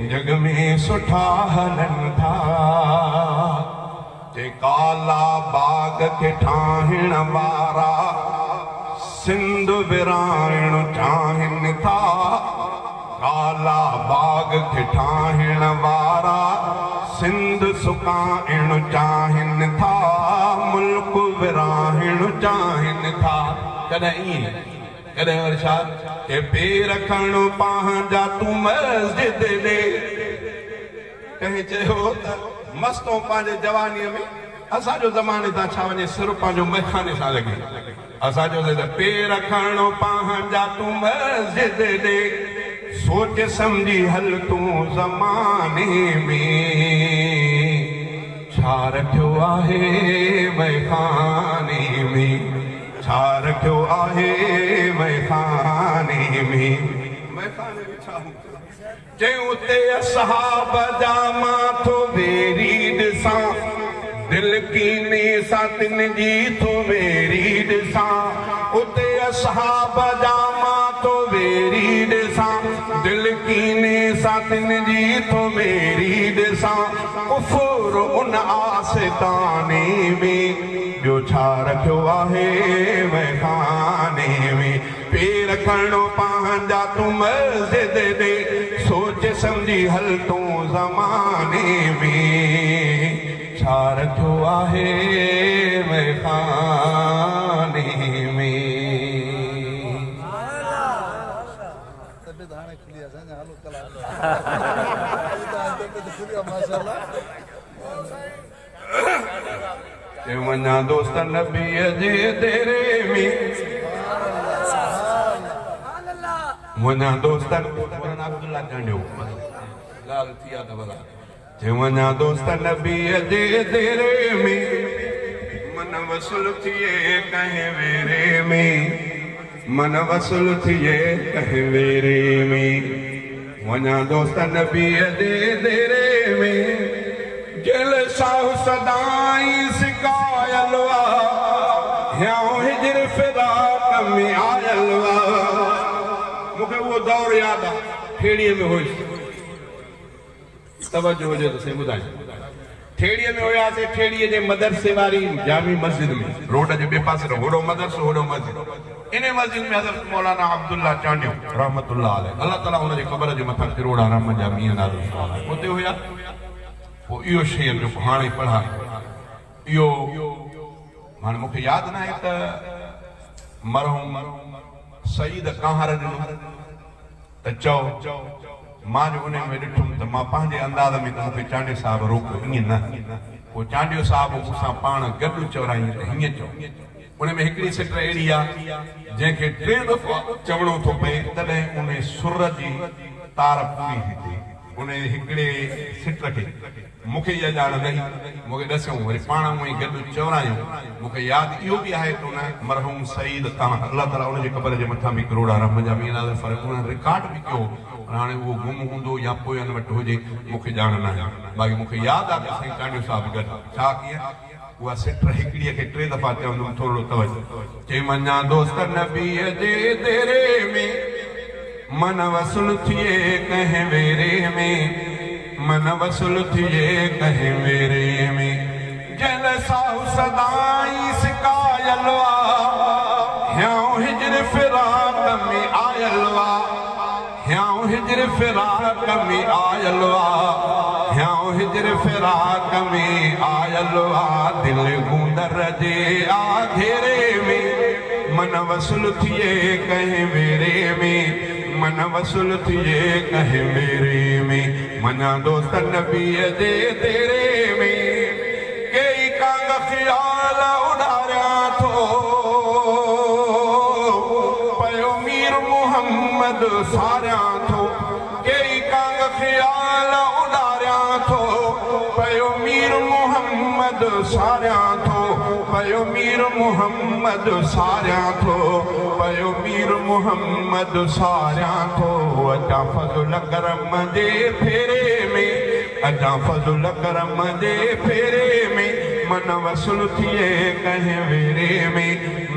जग में सुठा हलनि था। ते काला बाग खे ठाहिण वारा सिंध विराइण चाहिनि था, काला बाग खे ठाहिण वारा सिंध सुकाइण चाहिनि था, मुल्क विराइण चाहिनि था। कॾहिं ईअं, कॾहिं वरी छा के पेर खणो पंहिंजा तूं मस्जिद ॾे। कंहिं चयो त मस्तो पंहिंजे जवानीअ में असांजो ज़माने तां छा वञे सिर पंहिंजो मैखाने सां लॻे। असांजो त पेर खणो पंहिंजा तूं मस्जिद ॾे, सोच सम्झी हल तूं ज़माने में। छा रखियो आहे मैखाने में, छा रखियो आहे मैखाने में। मैखाने में छा चयूं ते असहाब जा मां थो वेरी ॾिसां, दिल कीने सां तिन जी थो वेरी ॾिसां। उते असहाब जा मां थो वेरी ॾिसां, दिल कीने सां तिन जी थो वेरी ॾिसां। कुफुर उन आस्ताने में, ॿियो छा रखियो आहे मैखाने में। पेर खणो पंहिंजा तूं मस्जिद ॾे, सोच सम्झी हल तूं ज़माने में। छा रखियो आहे मैखाने में। वञा दोस्त नबीअ जे देरे में, वञा दोस्त अब्दुल्ला चांडियो ॻाल्हि थी आहे त भला। वञा दोस्त नबीअ जे देरे में, मन वसुल थिए कंहिं वेरे में, मन वसुल थिए कंहिं वेरे में। वञा दोस्त नबीअ जे देरे में, जेल साहु सदाई सिकायल आ, हियां हिजर फिराक में आयल आ। मूंखे उहो दौर यादि आहे, ठेड़ीअ में हुयुसि। तवजो हुजे त सही ॿुधाए। ठेड़ीअ में हुयासीं, ठेड़ीअ जे मदरसे वारी जामी मस्जिद में, रोड जे ॿिए पासे होॾो मदरसो होॾो मस्जिद। इन मस्जिद में हज़रत मौलाना अब्दुल्ला चांडियो रहमतुल्लाह अलैह, अल्लाह ताला हुनजे क़बर जे मथां किरोड़ा रहम जा मींहुं नाज़िल फरमाए, उते हुया। पोइ इहो शेर जेको हाणे पढ़ाए, اهو هاڻي مون کي ياد ناهي ته مرحوم سعيد ڪانهر ڏنو ته چئو، مان جو انهي ۾ ڏٺم ته مان پنهنجي انداز ۾ ته مون کي چانڊيو صاحب روڪيو، ائين نه. پوء چانڊيو صاحب مون سان پاڻ گڏ چورايائين ته هيئن چئو. انهي ۾ هڪڙي سٽ اهڙي آ، جنهن کي ٽي دفعا چوڻو ٿو پئي، تڏهن انهي سر جي تار پوري ٿي ٿئي. انهي هڪڙي سٽ کي. مون کي اها ڄاڻ نه هئي. مون کي ڏسيائون، وري پاڻ اونئين گڏ چورايائون. مون کي ياد اهو به آهي ته ان مرحوم سعيد ڪانهر، الله تعاليٰ ان جي قبر جي مٿان به ڪروڙها رحم جا مينهن نازل فرمائي، انهن رڪارڊ به ڪيو هو، پر هاڻي اهو گم هوندو يا پوين وٽ هجي، مون کي ڄاڻ ناهي. باقي مون کي ياد آهي ته سائين چانڊيو صاحب گڏ. ڇا ڪيئن؟ اها سٽ هڪڙيء کي ٽي دفعا چوندم، ٿورڙو توجه. چي وڃان دوست نبيء جي ديري ۾. من وصل ٿئي ڪنهن ويري ۾، من وصل ٿئي ڪنهن ويري ۾. جنهن لئه ساهه سدائين سڪايل آ، هيانء هجر فراق ۾ آيل آ، هيانء هجر فراق ۾ آيل آ، هيانء هجر فراق ۾ آيل آ. دل گوندر جي آ گهيري ۾. من وصل ٿئي ڪنهن ويري ۾، من وصل ٿئي ڪنهن ويري ۾. وڃان دوست نبيء جي ديري ۾. ڪيئي ڪانگ خيال اڏاريان ٿو، پيو مير محمد ساريان ٿو. ڪيئي ڪانگ خيال اڏاريان ٿو، پيو مير محمد ساريان ٿو. پيو مير محمد ساريان ٿو، پيو مير محمد ساريان ٿو. اچان فضل ڪرم جي ڦيري ۾، اچان فضل ڪرم جي ڦيري ۾. من وصل ٿئي ڪنهن ويري ۾،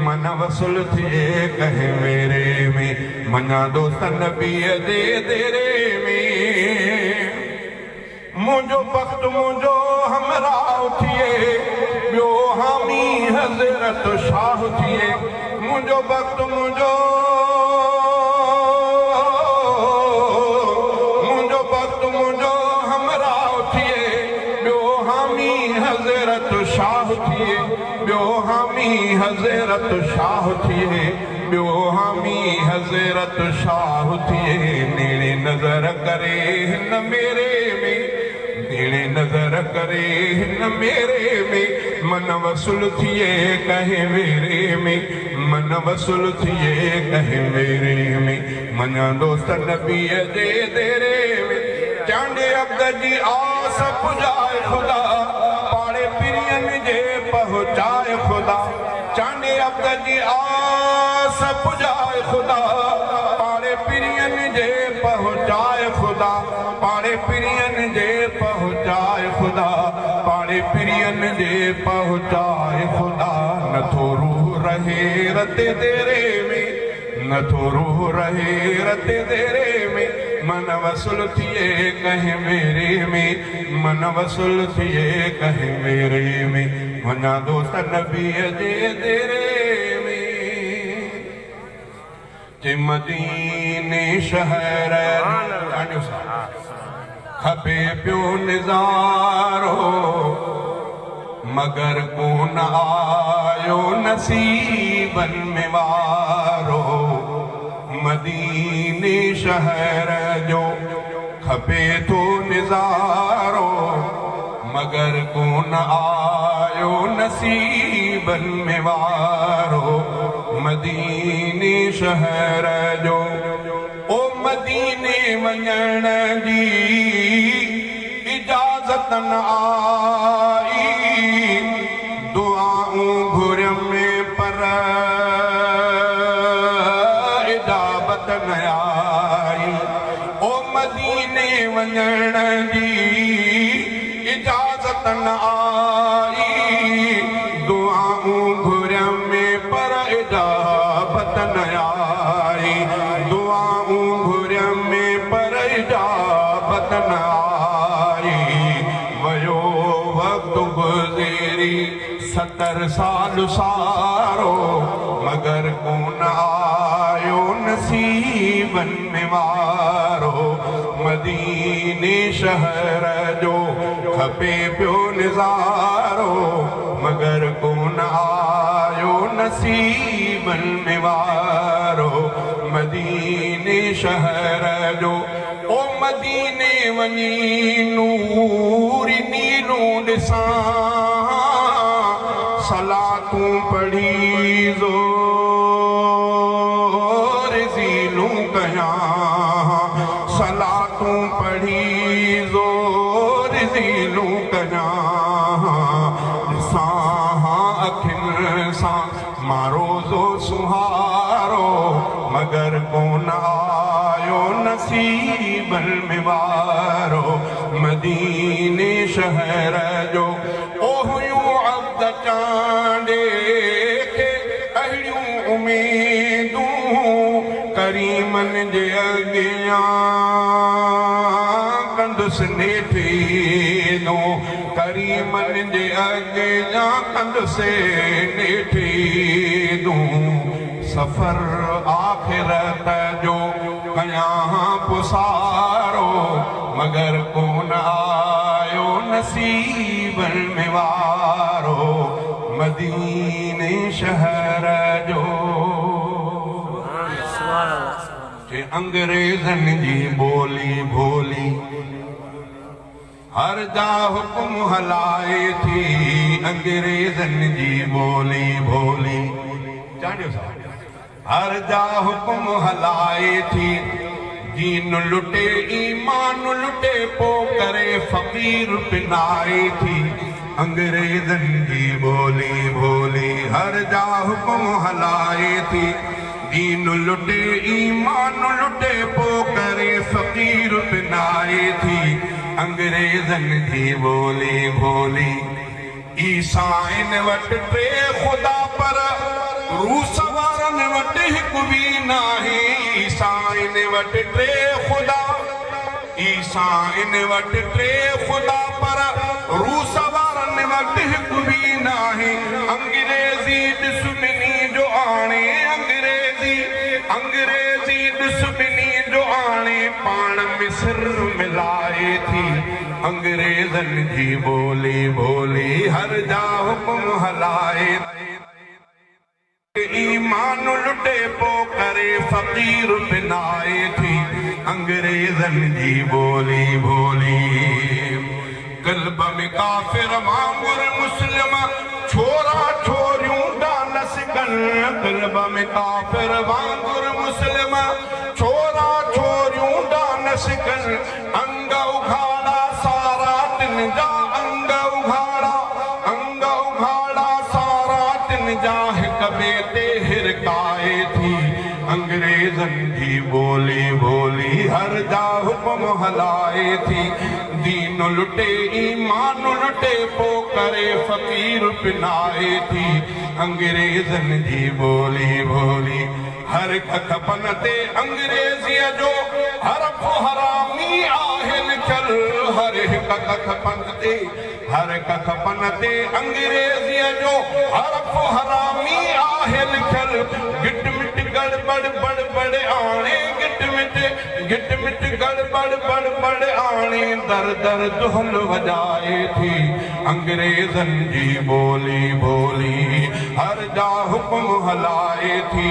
من وصل ٿئي ڪنهن ويري ۾. وڃان دوست نبيء جي ديري ۾. منهنجو بخت منهنجو همراهه ٿئي، ٻيو حامي حضرت شاهه ٿئي. منهنجو بخت منهنجو، منهنجو بخت منهنجو همراهه ٿئي، ٻيو حامي حضرت شاهه ٿئي. ٻيو حامي حضرت شاهه ٿئي، ٻيو حامي حضرت شاهه ٿئي. نيڻي نظر ڪري هن ميري ۾، نيڻي نظر ڪري هن ميري ۾. من وصل ٿئي ڪنهن ويري ۾، من وصل ٿئي ڪنهن ويري ۾. وڃان دوست نبيء جي ديري ۾. چانڊي عبد جي آس پڄائي خدا، پاڙي پرين جي پهچائي خدا. چانڊي عبد جي آس پڄائي خدا، پاڙي پرين جي پهچائي خدا. پاڙي پرين جي پهچائي خدا، پاڙي پرين جي پهچائي خدا. نٿو روح رهي رت ديري ۾، نٿو روح رهي رت ديري ۾. من وصل ٿئي ڪنهن ويري ۾، من وصل ٿئي ڪنهن ويري ۾. وڃان دوست نبيء جي ديري ۾. چي مديني شهر چانڊيو صاحب کپي پيو نظارو، مگر ڪونه آيو نصيبن ۾ وارو. مديني شهر جو کپي ٿو نظارو، مگر ڪونه آيو نصيبن ۾ وارو. مديني شهر جو، او مديني وڃڻ جي اجازت نه آئي. دعائون گهريم پر اجابت نه آئي. او مديني وڃڻ جي اجازت نه آئي. دعائون گهريم پر اجابت نه آئي. دعائون گهريم پر اجابت نه آئي. ويو وقت گذري 70 سال سارو، مگر ڪونه آيو نصيبن ۾ وارو. मदीने शहर जो खपे पियो नज़ारो, मगर कोन आयो नसीबनि में वारो। मदीने शहर जो ओ मदीने वञी नूर नीलूं ॾिसां, सलातूं पढ़ी ज़ोर ज़ीलूं कयां, सलातूं पढ़ी ज़ोर ज़ीलूं कयां। ॾिसां अखियुनि सां मां रोज़ो सुहारो, मगर कोन आयो नसीबनि में वारो। मदीने शहर जो ओ हुयूं अब्द चांडे खे अहिड़ियूं उमेदूं, करीमनि जे अॻियां कंदुसि नेठि ईंदो, करीमनि जे अॻियां कंदुसि नेठि ईंदो। सफ़र आख़िरत जो कयां पुसारो, मगर कोन आयो नसीबनि में वारो। मदीने शहर जो अंग्रेज़नि जी ॿोली भोली, हर जा हुकुम हलाए थी। अंग्रेज़नि जी ॿोली भोली, चांडियो साहब, हर जा हुकुम हलाए थी। दीन लुटे ईमान लुटे पो करे फ़क़ीर पिनाए थी। अंग्रेज़नि जी ॿोली भोली, हर जा हुकुम हलाए थी। दीन लुटे ईमान लुटे पो करे फ़क़ीर पिनाए थी। अंग्रेज़नि जी ॿोली भोली, ईसाइनि वटि टे ख़ुदा पर रूस वारनि वटि हिकु बि नाहे। ईसाइनि वटि टे ख़ुदा, ईसाइनि वटि टे ख़ुदा पर रूस वारनि वटि हिकु बि नाहे। अंग्रेज़ी ॾिस ॿिन्ही जो आणे, अंग्रेज़ी अंग्रेज़ी ॾिस ॿिन्ही जो आणे, पाण मिस्र मिलाए थी। अंग्रेज़नि जी ॿोली भोली, हर जा हुकुम हलाए। ईमान लुटे पो करे फ़क़ीर पिनाए थी। अंग्रेज़नि जी ॿोली भोली, क़ल्ब में काफ़िर वांगुरु मुस्लिम छोरा छोरियूं डांस कनि। क़ल्ब में काफ़िर वांगुरु मुस्लिम छोरा छोरियूं डांस कनि। अंग उघाड़ा सारा तिन जा, अंग उघाड़ा, अंग उघाड़ा सारा तिन जा, हिक ॿिए ते हिरकाए थी। अंग्रेज़नि जी ॿोली भोली, हर जा हुकुम हलाए थी। दीन लुटे ईमान लुटे पो करे फ़क़ीर पिनाए थी। अंग्रेज़नि जी ॿोली भोली, हर खपन ते अंग्रेज़ीअ जो हरफ़ हरामी आहे लिखियल। हर हिक खपन ते, हर खपन ते अंग्रेज़ीअ जो हरफ़ हरामी आहे लिखियल। गिट मिट गड़बड़ बड़ बड़ आणे, गिट मिट गिट मिट गड़बड़ बड़ बड़ आणे, दर दर दुहल वॼाए थी। अंग्रेज़नि जी ॿोली भोली, हर जा हुकुम हलाए थी।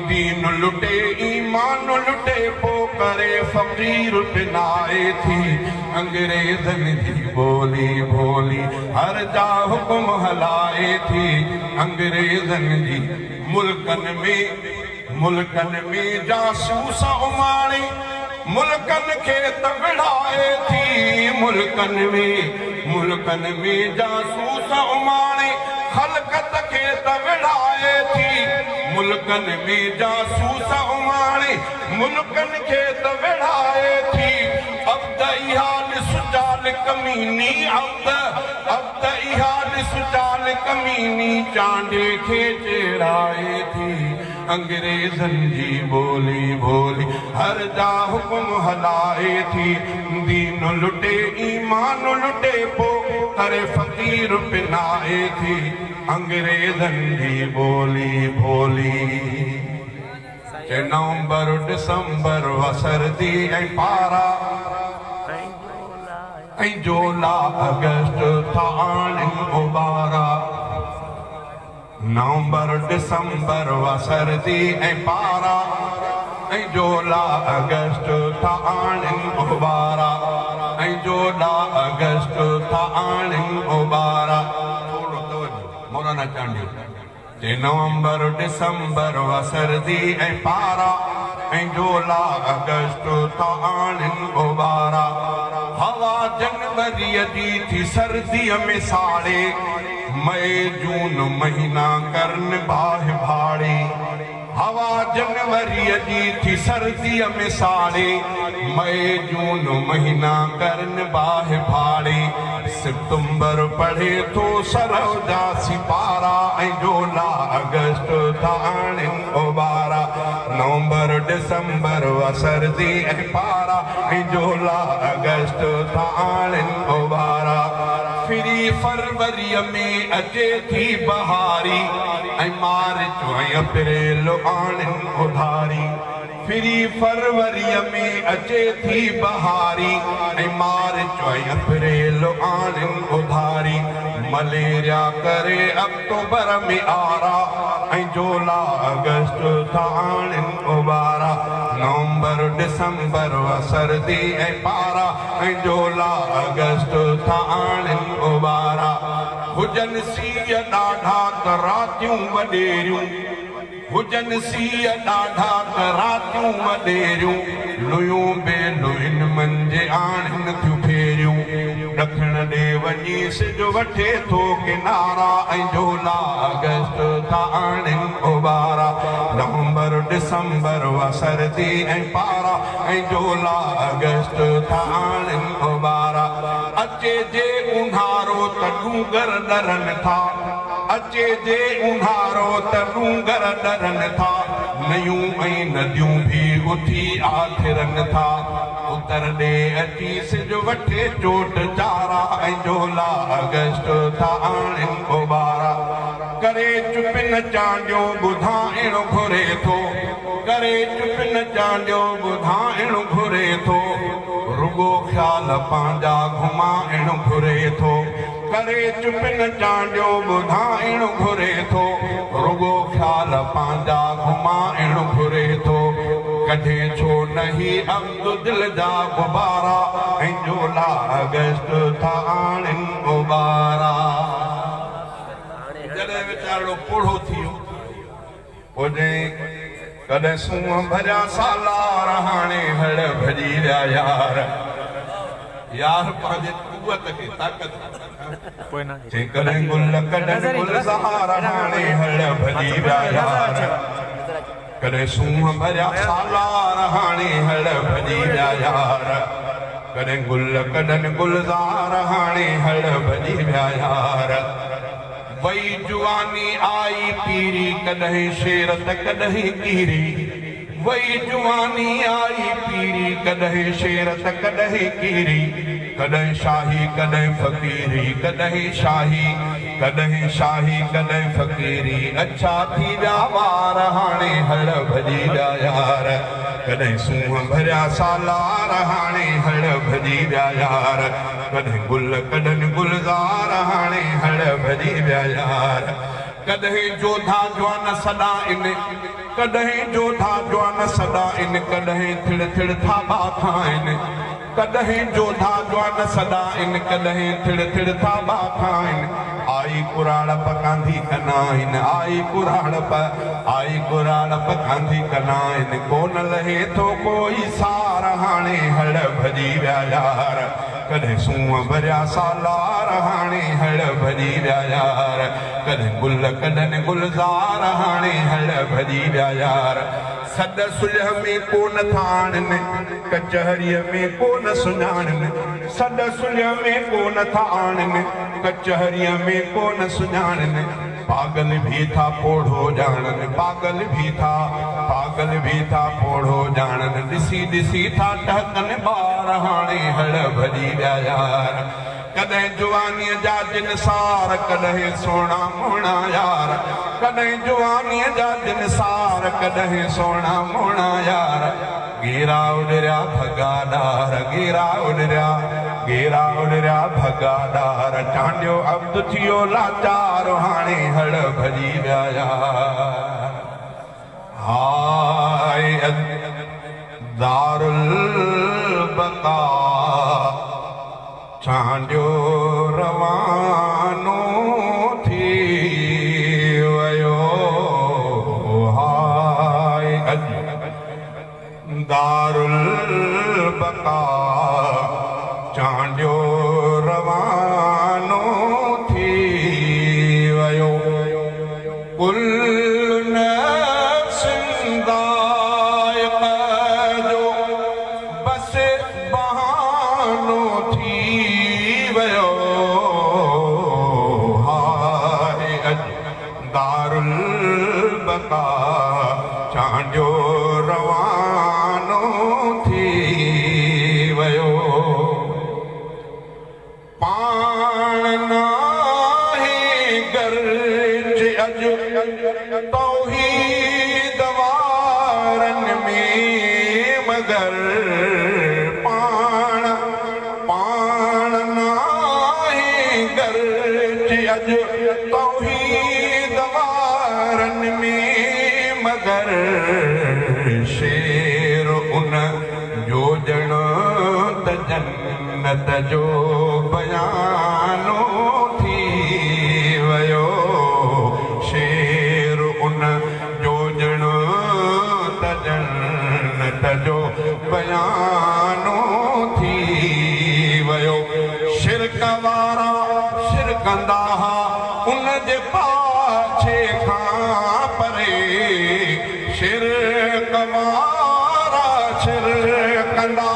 दीन लुटे ईमान लुटे पो करे फ़क़ीर पिनाए थी। अंग्रेज़नि जी ॿोली भोली, हर जा हुकुम हलाए थी। अंग्रेज़नि जी मुल्कनि में, मुल्कनि में जासूस उमाणे, मुल्कनि खे त विढ़ाए थी। मुल्कनि में, मुल्कनि में जासूस उमाणे, ख़लक़त खे त विढ़ाए थी। मुल्कनि में जासूस उमाणे, मुल्कनि खे त विढ़ाए थी। अब्द इहा ॾिस चाल कमीनी, अब्द अब्द इहा ॾिस चाल कमीनी, चांडे खे चेड़ाए थी। अंग्रेज़नि जी ॿोली भोली, हर जा हुकुम हलाए थी। दीन लुटे ईमान लुटे पो करे फ़क़ीर पिनाए थी। अंग्रेज़नि जी ॿोली भोली, नवंबर डिसंबर व सर्दी ऐं पारा, ऐं जुलाई अगस्त था आणनि उबारा। नवंबर डिसंबर वा सर्दी ऐं पारा ऐं जुलाई अगस्त था आणनि उबारा ऐं जुलाई अगस्त था आणनि उबारा। थोरो तवजो मौलाना चांडियो ते नवंबर डिसंबर वा सर्दी ऐं पारा ऐं जुलाई अगस्त था आणनि उबारा। हवा जनवरीअ जी थी सर्दीअ में साड़े मई जून महीना करन बाहि भाड़े। हवा जनवरीअ जी थी सर्दीअ में साड़े मई जून महीना करन बाहि भाड़े। सितंबर पढ़े थो सरव जा सिपारा ऐं जुलाई अगस्त था आणनि उबारा। नवंबर डिसंबर वा सर्दी ऐं पारा ऐं जुलाई अगस्त था आणनि उबारा। फिरी फरवरीअ में अचे थी बहारी ऐं मार्च ऐं अप्रैल आणनि उधारी। फिरी फरवरीअ में अचे थी बहारी ऐं मार्च ऐं अप्रैल आणनि उधारी। मलेरिया करे अक्टूबर में आरा ऐं जुलाई अगस्त था आणनि उबारा। नवंबर डिसंबर वा सर्दी ऐं पारा ऐं जुलाई अगस्त था आणनि उबारा। हुजनि सीअ ॾाढा त रातियूं वॾेरियूं हुजनि सीअ ॾाढा त रातियूं वॾेरियूं। लुयूं बेलुइन मंझि आणनि थियूं फेरियूं। ॾखण ॾे वञी सिज वठे थो किनारा ऐं जुलाई अगस्त था आणनि उबारा। नवंबर डिसंबर वा सर्दी ऐं पारा ऐं जुलाई अगस्त था आणनि उबारा। अचे जे उन्हारो त डूंगर ॾरनि था अचे जे उन्हारो त डूंगर ॾरनि था। नयूं ऐं नदियूं बि उथी आथिरनि था। उतर ॾे अची सिज वठे चोट चारा ऐं जुलाई अगस्त था आणनि उबारा। करे चुप न चांडियो ॿुधाइणु घुरे थो करे चुप न चांडियो ॿुधाइणु घुरे थो। रुगो ख़्याल पंहिंजा घुमाइणु घुरे थो करे चुप न चांडियो ॿुधाइणु घुरे थो। रुगो ख़्याल पंहिंजा घुमाइणु घुरे थो। कढे छो न ही अब्द दिल जा गुबारा ऐं जुलाई अगस्त था आणनि उबारा। जॾहिं वीचारो पोड़ो थी वियो पोइ कॾहिं सूंहं भरिया सालार हाणे हड़ भॼी विया यार। यार पंहिंजे कुवत खे ताक़त कॾहिं गुल कॾहिं गुलज़ार हाणे हड़ भॼी विया यार। कॾहिं सूंहं भरिया सालार हाणे हड़ भॼी विया यार। कॾहिं गुल कॾहिं गुलज़ार हाणे हड़ भॼी विया यार। वई जवानी आई पीरी कॾहिं शेर त कॾहिं कीरी। वई जवानी आई पीरी कॾहिं शेर त कॾहिं कीरी। कॾहिं शाही कॾहिं फ़क़ीरी कॾहिं शाही कॾहिं शाही कॾहिं फ़क़ीरी। अच्छा थी विया वार हाणे हड़ भॼी विया यार। कॾहिं सूंहं भरिया सालार हाणे हड़ भॼी विया यार। कॾहिं गुल कॾहिं गुलज़ार हाणे हड़ भॼी विया यार। कॾहिं जोधा जवान सॾाइनि कॾहिं जोधा जवान सॾाइनि कॾहिं थिड़ थिड़ थाबा खाइनि। कॾहिं जोधा जवान सॾाइनि कॾहिं थिड़ थिड़ थाबा खाइनि। आई कुराड़प कांधी कनाइनि आई कुराड़प कांधी कनाइनि। कोन लहे थो कोई सार हाणे हड़ भॼी विया यार। कॾहिं सूंहं भरिया सालार हाणे हड़ भॼी विया यार। कॾहिं गुल कॾहिं गुलज़ार हाणे हड़ भॼी विया यार। सॾ सुलह में कोन था आणनि कचहरीअ में कोन सुञाणनि। सॾ सुलह में कोन था आणनि कचहरीअ में कोन सुञाणनि। पागल भी था पोड़ो ॼाणनि पागल भी था पोड़ो ॼाणनि। ॾिसी ॾिसी था टहकनि ॿार हाणे हड़ भॼी विया यार। कॾहिं जवानीअ जा जिनसार कॾहिं सोना मोणा यार। कॾहिं जवानीअ जा जिनसार कॾहिं सोना मोणा यार। गिरा उॾरिया भॻा ॾार गिरा उॾरिया ڳيرا اڏريا ڀڳا ڏار چانڊيو عبد ٿيو لاچار هاڻي هڙ ڀڄي ويا يار هاءِ دارل بقا چانڊيو روانو ٿي ويو هاءِ اڄ دارل بقا چانڊيو روانو ٿي ويو ڪل نفس ذائقه جو بس بهانو ٿي ويو هاءِ اڄ دارل بقا چانڊيو روانو ٿي ويو پاڻ ناهي گرج اڄ توحيد وارن ۾ مگر پاڻ پاڻ ناهي گرج اڄ توحيد وارن ۾ مگر شير ان جو ڄڻ ته جنت جو بيانو ٿي ويو شير ان جو ڄڻ ته جنت جو بيانو ٿي ويو شرڪ وارا شرڪندا ها ان جي پاڇي کان پري شرڪ وارا شرڪندا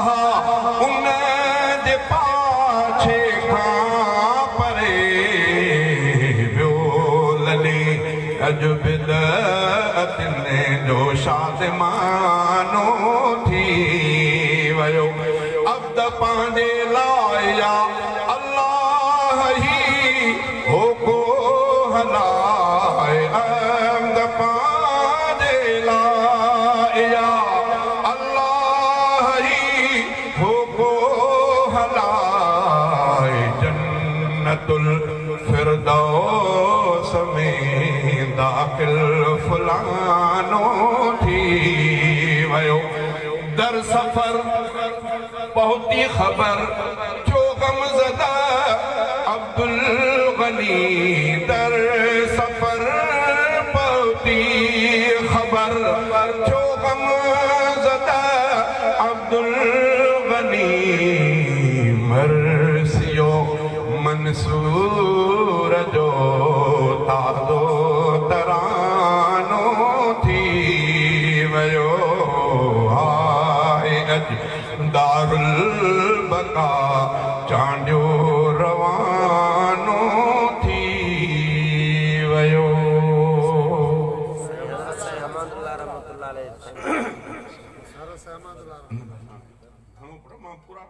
ها ان جي پاڇي کان پري ويو لڏي اڄ بدعتن جو شادمانو ٿي ويو عبد پنهنجي لاءِ يا الله ئي هو ڪو هلائي عبد پنهنجي لاءِ يا الله ئي هو ڪو هلائي جنتل فردوس ۾ داخل فلاڻو ٿي ويو در سفر پهتي خبر ٿيو غمزده عبدل غني در سفر پهتي خبر ٿيو غمزده عبدل غني مرثيو منصور جو تازو ترانو ٿي ويو هاءِ اڄ دارل بقا چانڊيو روانو ٿي ويو अहमदुल्लाह रहमतुल्लाह अलैह। घणो مان پورا